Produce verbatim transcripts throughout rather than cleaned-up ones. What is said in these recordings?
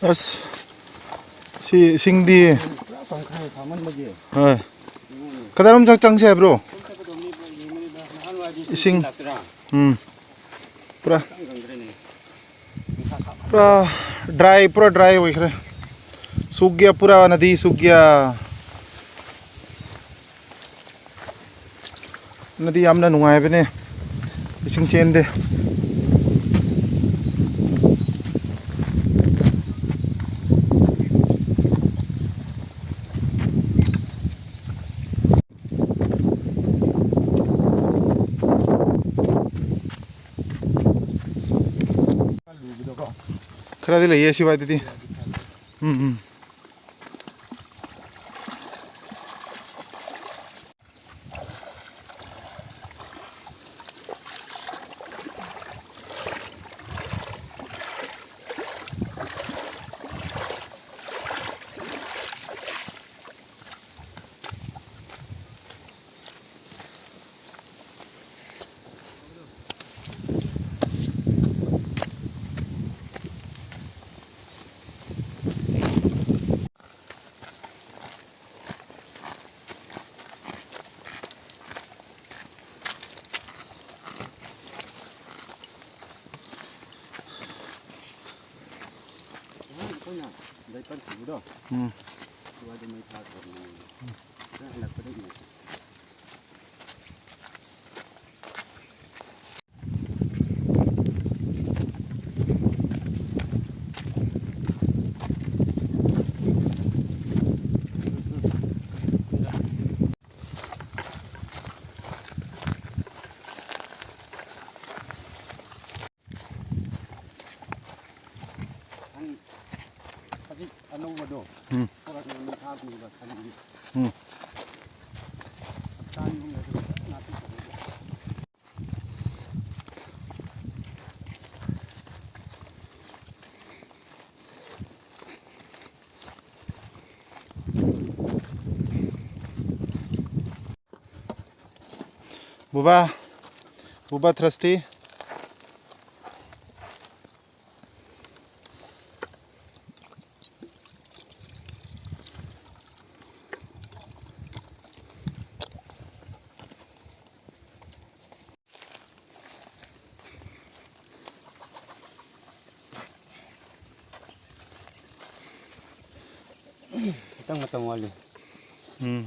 ꯑꯁ, ꯁꯤ ꯏꯁꯤꯡꯗꯤ, ꯍꯣꯏ꯫ ꯀꯗꯥꯏꯔꯣꯝ ꯆꯪ-, ꯆꯪꯁꯦ ꯍꯥꯏꯕ꯭ꯔꯣ? ꯏꯁꯤꯡ꯫ ꯎꯝ꯫ ꯄꯨꯔꯥ, ꯄꯨꯔꯥ dry, ꯄꯨꯔꯥ dry ꯑꯣꯏꯈ꯭ꯔꯦ꯫ सूख गया, पूरा नदी सूख गया꯫ ꯅꯗꯤ ꯌꯥꯝꯅ ꯅꯨꯡꯉꯥꯏꯕꯅꯦ, ꯏꯁꯤꯡ ꯆꯦꯟꯗꯦ꯫ ꯈꯔꯗꯤ ꯂꯩꯌꯦ ꯁꯤ ꯋꯥꯏꯗꯗꯤ꯫ ꯎꯝ, ꯎꯝ꯫ ꯑꯩꯈꯣꯏꯅ ꯗꯥꯏꯄꯔ ꯄꯨꯕꯗꯣ, ꯎꯝ꯫ ꯑꯗꯨꯋꯥꯏꯗ ꯃꯩ ꯊꯥꯈ꯭ꯔꯕꯅꯦ꯫ ꯅꯪ ꯍꯜꯂꯛꯄꯗ ꯎ꯫ ꯁꯟ ꯍꯧꯖꯤꯛ ꯑꯅꯧꯕꯗꯣ, ꯎꯝ꯫ ꯊꯣꯔꯛꯅ ꯃꯤ ꯊꯥꯕꯅꯦꯕ ꯁꯟꯒꯤ꯫ ꯎꯝ꯫ ꯍꯞꯇꯥ ꯑꯅꯤ ꯑꯍꯨꯝ ꯂꯩꯔꯒ ꯐꯖꯅ ꯅꯥꯄꯤ ꯐꯪꯉꯦꯕ꯫ ꯕꯨꯕꯥ, ꯕꯨꯕꯥ ꯊ꯭ꯔꯁꯇꯤ꯫ ꯈꯤꯇꯪ ꯃꯇꯝ ꯋꯥꯠꯂꯤ꯫ ꯎꯝ꯫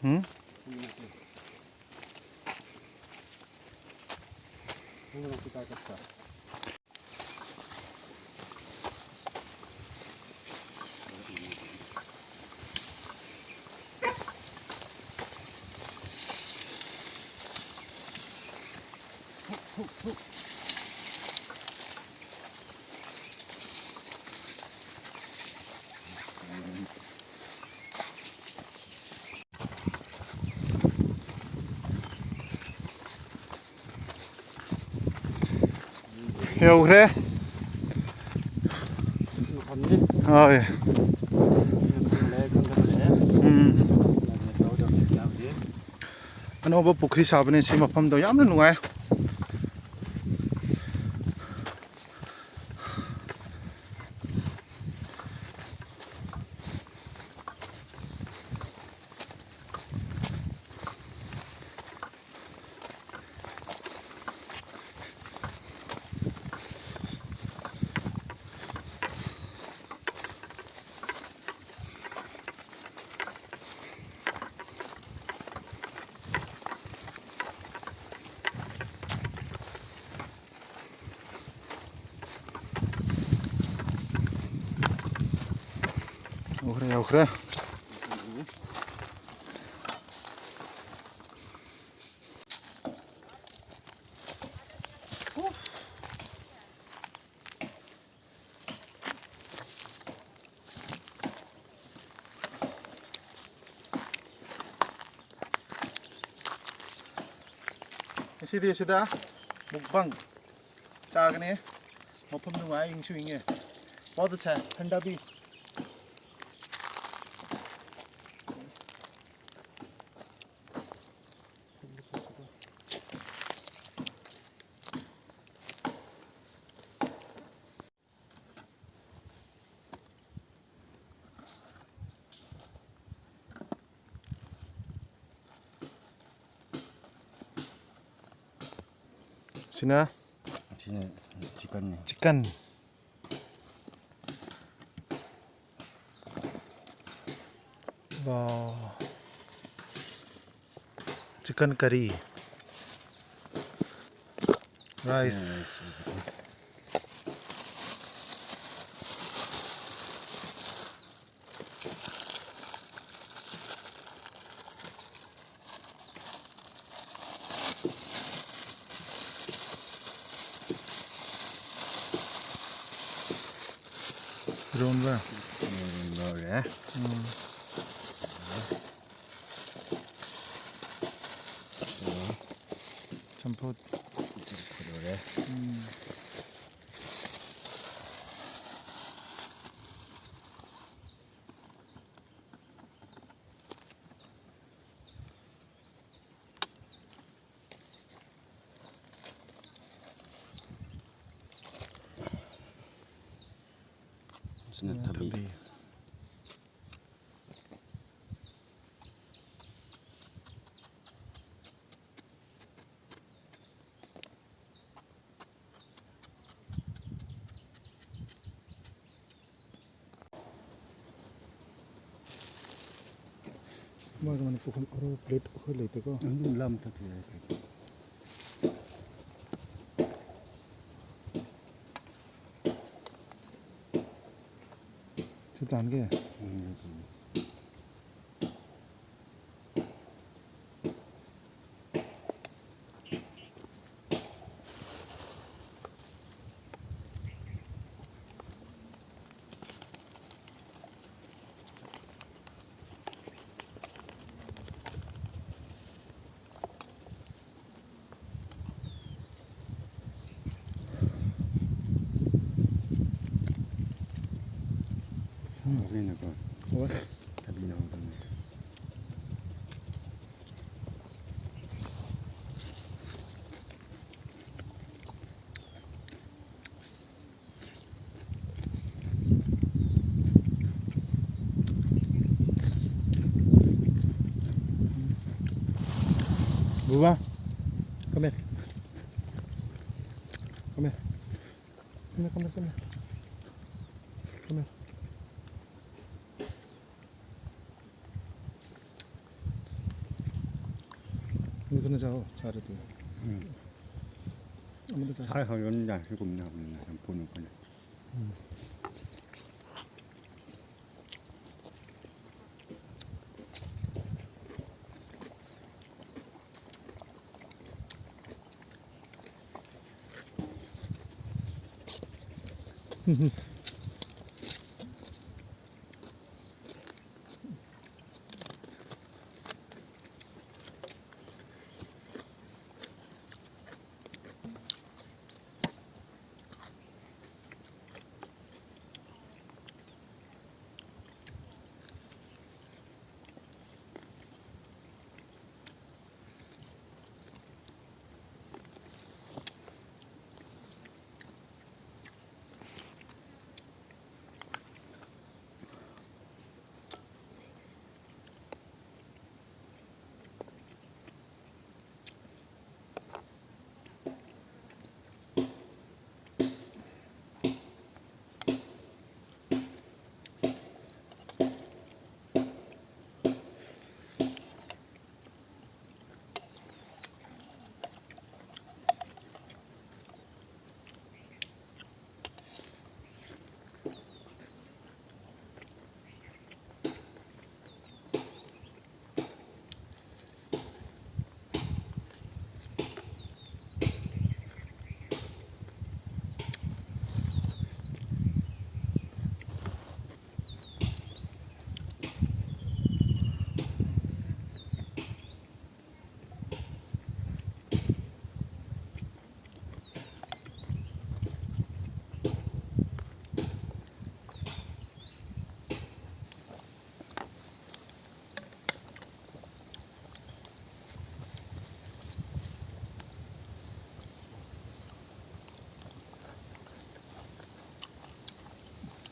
ꯎꯝ? ꯌꯧꯈ꯭ꯔꯦ꯫ ꯃꯐꯝꯅꯤ꯫ ꯍꯣꯏ꯫ ꯂꯩ, ꯈꯪꯗꯕ ꯂꯩ꯫ ꯎꯝ꯫ ꯇꯧꯗꯕ ꯌꯥꯕꯗꯤ꯫ ꯑꯅꯧꯕ ꯄꯨꯈ꯭ꯔꯤ ꯁꯥꯕꯅꯦ ꯁꯤ ꯃꯐꯝꯗꯣ, ꯌꯥꯝꯅ ꯅꯨꯡꯉꯥꯏ꯫ ꯌꯧꯈ꯭ꯔꯦ, ꯌꯧꯈ꯭ꯔꯦ꯫ ꯉꯁꯤꯗꯤ ꯁꯤꯗ ꯃꯨꯛꯕꯥꯡ ꯆꯥꯒꯅꯤ꯫ ꯃꯐꯝ ꯅꯨꯡꯉꯥꯏ, ꯏꯪꯁꯨ ꯏꯪꯉꯦ꯫ बहुत अच्छा है, ठंडा भी। ꯁꯤꯅ? ꯁꯤꯅ chicken ꯅꯤ꯫ Chicken꯫ Wow. Chicken curry. Rice. ꯏꯔꯣꯟꯕ? ꯎꯝ, ꯂꯣꯏꯔꯦ꯫ ꯎꯝ꯫ ꯆꯝꯐꯨꯠ꯫ ꯆꯝꯐꯨꯠ ꯂꯣꯏꯔꯦ꯫ ꯎꯝ꯫ ꯁꯤꯅ ꯊꯕꯤ꯫ ꯊꯕꯤ꯫ ꯃꯣꯏꯒꯤ ꯃꯅꯤꯄꯨꯔ ꯑꯔꯧꯕ plate ꯑꯩꯈꯣꯏ ꯂꯩꯇꯦꯀꯣ꯫ ꯑꯗꯨꯝ ꯂꯥ ꯃꯊꯛꯇ ꯂꯩꯔꯦ꯫ ꯁꯤ ꯇꯥꯟꯒꯦ? ꯎꯝ, ꯌꯥꯏ, ꯇꯥꯟꯒꯦ꯫ ꯎꯝ꯫ ꯍꯥꯎꯕꯅꯤꯅꯀꯣ꯫ ꯍꯣꯏ꯫ ꯊꯕꯤꯅ ꯍꯥꯎꯕꯅꯦ꯫ Buba, come here. Come here. Come here, come here, come here. Come here. ꯑꯗꯨ ꯈꯅ ꯆꯥꯎ, ꯆꯥꯔꯗꯤ꯫ ꯎꯝ꯫ ꯑꯃꯗ ꯆꯥꯎ꯫ ꯁꯥꯏ ꯍꯧꯔꯝꯗꯥꯏ ꯁꯤꯒꯨꯝꯅ ꯍꯧꯅ ꯌꯥꯝ ꯄꯨꯅ ꯀꯅꯤ꯫ ꯎꯝ꯫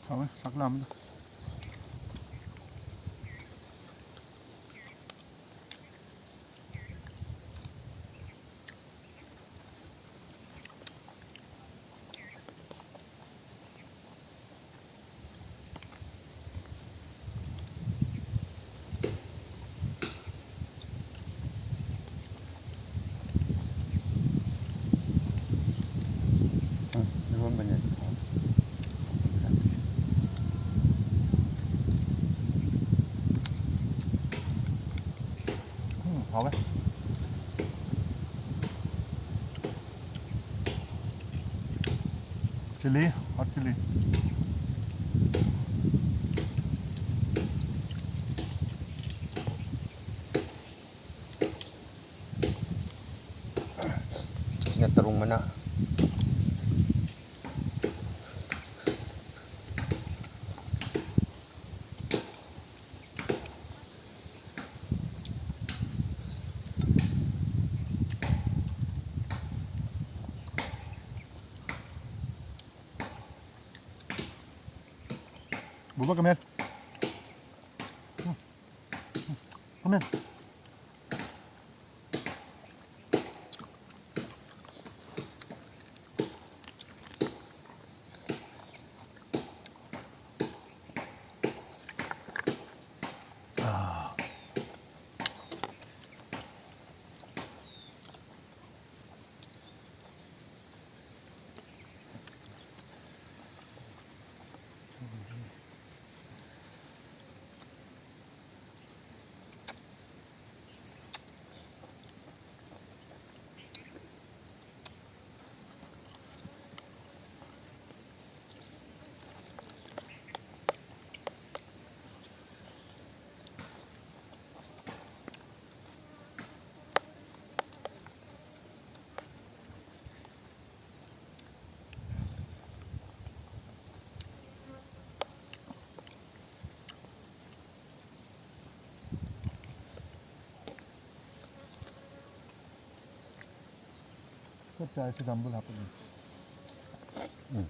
ꯍꯥꯎꯋꯦ, ꯆꯥꯛ ꯂꯥꯝꯃꯦ꯫ ꯎꯝ, ꯍꯥꯎꯋꯦ꯫ Chilli, hot chilli꯫ ꯁꯤꯅ ꯇꯔꯨꯡ ꯃꯅꯥ꯫ Buba, come here. Come here. ꯆꯞ ꯆꯥꯔꯦ, ꯁꯤ ꯗꯝꯕꯨꯜ ꯍꯥꯞꯄꯒꯤ꯫ ꯎꯝ꯫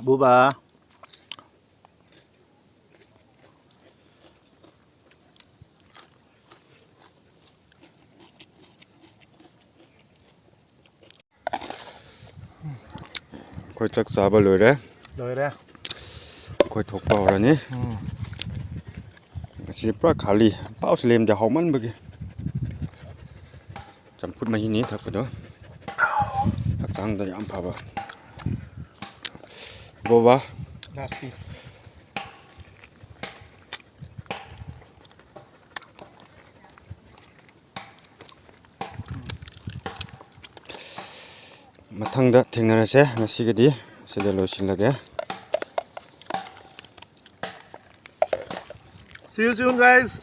ꯕꯨꯕꯥ꯫ ꯑꯩꯈꯣꯏ ꯆꯥꯛ ꯆꯥꯕ ꯂꯣꯏꯔꯦ꯫ ꯂꯣꯏꯔꯦ꯫ ꯑꯩꯈꯣꯏ ꯊꯣꯛꯄ ꯍꯧꯔꯅꯤ꯫ ꯎꯝ꯫ ꯉꯁꯤ ꯄꯨꯔꯥ ꯈꯥꯂꯤ꯫ ꯄꯥꯎꯁꯨ ꯂꯦꯝꯗꯦ ꯍꯥꯎꯃꯟꯕꯒꯤ꯫ ꯆꯝꯐꯨꯠ ꯃꯍꯤꯅꯤ ꯊꯛꯄꯗꯣ꯫ ꯍꯛꯆꯥꯡꯗ ꯌꯥꯝ ꯐꯕ꯫ ꯕꯣꯕꯥ꯫ Last piece꯫ ꯃꯊꯪꯗ ꯊꯦꯡꯅꯔꯁꯦ꯫ ꯉꯁꯤꯒꯤꯗꯤ ꯁꯤꯗ ꯂꯣꯏꯁꯤꯜꯂꯒꯦ꯫ See you soon, guys.